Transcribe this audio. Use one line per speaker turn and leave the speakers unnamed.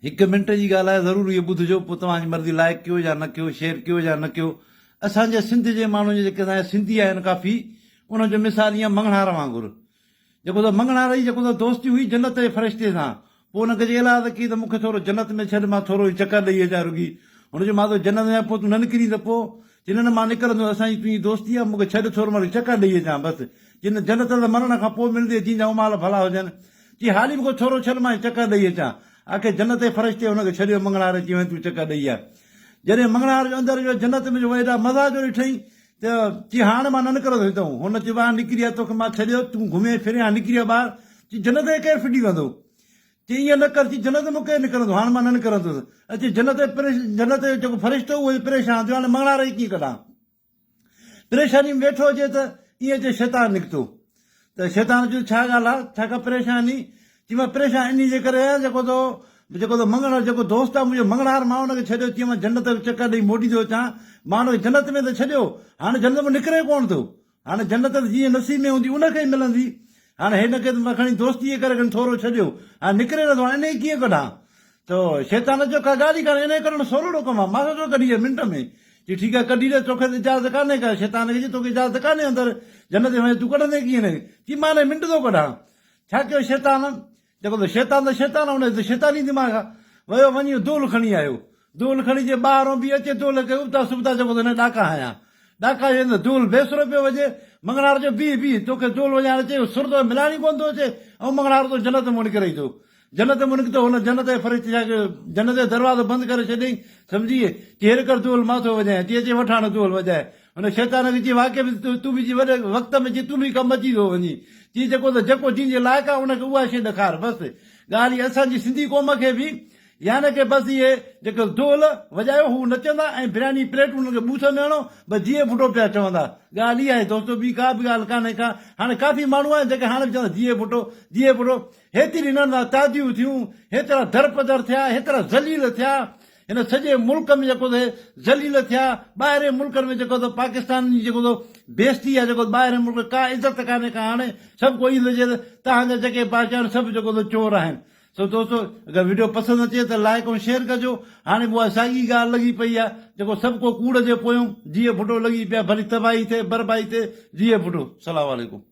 هڪ منٽ جي ڳالهه آهي ضرور اهو ٻڌجو پوء توهان جي مرضي لائيڪ ڪيو يا نه ڪيو شيئر ڪيو يا نه ڪيو اسان جي سنڌ جي ماڻهن جي جيڪي اسان جا سنڌي آهن ڪافي انهن جو مثال ائين مڱڻهار وانگر جيڪو ته مڱڻهار جي جيڪو ته دوستي هئي جنت جي فرشتي سان پوء ان کي جي ايلاز ڪئي ته مون کي ٿورو جنت ۾ ڇڏ مان ٿورو ئي چڪر ڏئي اچان رڳي هن چيو مان تو جنت ۾ آهيان پوء تون نه نڪرين ته پوء چي نه نه مان نڪرندس اسان جي تنهنجي دوستي آهي مون کي ڇڏ ٿورو مان رڳي چڪر ڏئي اچان بس چي نه جنت ته مرڻ کان پوء ملندي جنهن جا امال ڀلا هجن چي حالي مون کي ٿورو ڇڏ مان هي چڪر ڏئي اچان. آخر جنت جي فرشتي هن کي ڇڏيو مڱڻهار چي وڃ تون چڪر ڏئي آ. جڏهن مڱڻهار جو اندر ويو جنت ۾ جو ايڏا مزا جو ڏٺئين ته چي هاڻ مان نه نڪرندس هتئون. هن چيو ٻاهر نڪري آ توکي مان ڇڏيو تون گهمين ڦرين هاڻ نڪري آ ٻاهر. چي جنت کي ڪير ڦٽي ڪندو. چي ائين نه ڪر چي جنت مان ڪير نڪرندو هاڻ مان نه نڪرندس. اچي جنت جي جنت جو جيڪو فرشتو هو اهو پريشان ٿيو هاڻي مڱڻهار کي ڪيئن ڪڍان. پريشاني ۾ ويٺو هجي ته ائين اچي شيطان نڪتو ته شيطان چيو ڇا ڳالهه آهي ڇا ڪا پريشاني چي مان پريشان انهي جي ڪري آهيان جيڪو تو جيڪو تو مڱڻ جيڪو دوست آهي منهنجو مڱڻهار مان ان کي ڇڏيو چي مان جنت جو چڪر ڏئي موٽي ٿو اچان مان ان کي جنت ۾ ته ڇڏيو هاڻي جنت مان نڪري ڪونه ٿو هاڻي جنت ته جيئن نصيب ۾ هوندي ان کي ئي ملندي هاڻي هن کي ته مان کڻي دوستي جي ڪري کڻي ٿورو ڇڏيو هاڻي نڪري نٿو هاڻي انهي کي ڪيئن ڪڍان ته شيطان چيو ڪا ڳالهه ئي ڪانهي انهي ڪڍڻ سولڙو ڪم آهي مان ٿو ڪڍي ڏيان منٽ ۾ چي ٺيڪ آهي ڪڍي ڏي توکي ته اجازت ڪانهي ڪا شيطان کي چي توکي اجازت ڪانهي اندر جنت ۾ وڃي تون ڪڍندين ڪيئن هن کي چي مان انهي منٽ ٿو ڪڍان ڇا ڪيو شيطان جيڪو ته شيطان ته شيطان آهي ان جو ته شيطاني دماغ آهي ويو وڃي دول کڻي آيو دول کڻي جي ٻاهرون به اچي دول کي ابتا سبتا جيڪو ته هن ڏاڪا هنيا ڏاڪا هنيا ته دول بيسرو پيو وڄي مڱڻهار چيو بيهه بيهه توکي دول وڄائڻ اچي سر تو ملائڻ ئي ڪونه ٿو اچي ۽ مڱڻهار تو جنت مان نڪري ٿو جنت مان نڪتو هن جنت جي فرشتي ڇا ڪيو جنت جو دروازو بند ڪري ڇڏيائين سمجهي چي هير ڪر دول مان ٿو وڄايان چي اچي وٺ هاڻ دول وڄائي هن شيطان کي چي واقعي به تون به چي وڏي وقت ۾ چي تون به ڪم اچي ٿو وڃين چي جيڪو ته جيڪو جنهن جي لائق آهي ان کي اها شيء ڏيکار بس ڳالهه هي اسان جي سنڌي قوم کي به يعني ڪي بس اهي جيڪو دهل وڄايو هو نچندا ۽ برياني پليٽ انهن کي ٻوٿ ۾ هڻو بس جيئي ڀٽو پيا چوندا ڳالهه اها آهي دوستو ٻي ڪا به ڳالهه ڪانهي ڪا هاڻي ڪافي ماڻهو آهن جيڪي هاڻي به چوندا جيئي ڀٽو جيئي ڀٽو هيتري هنن سان تعديون ٿيون هيترا درپدر ٿيا هيترا ذليل ٿيا هن سڄي ملڪ ۾ جيڪو ته ذليل ٿيا، ٻاهرين ملڪن ۾ جيڪو ته پاڪستان جي جيڪو ته بيستي آهي جيڪو ٻاهرين ملڪ ڪا عزت ڪانهي ڪا هاڻي سڀ ڪو ايندو چئي ته توهان جا جيڪي بادشاهه آهن سڀ جيڪو ته چور آهن سو دوستو اگر وڊيو پسند اچي ته لائڪ ۽ شيئر ڪجو هاڻي به اها ساڳي ڳالهه لڳي پئي آهي جيڪو سڀ ڪو ڪوڙ جي پويون جيئي ڀٽو لڳي پيا ڀلي تباهي ٿئي برباهي ٿئي جيئي ڀٽو سلام عليڪم.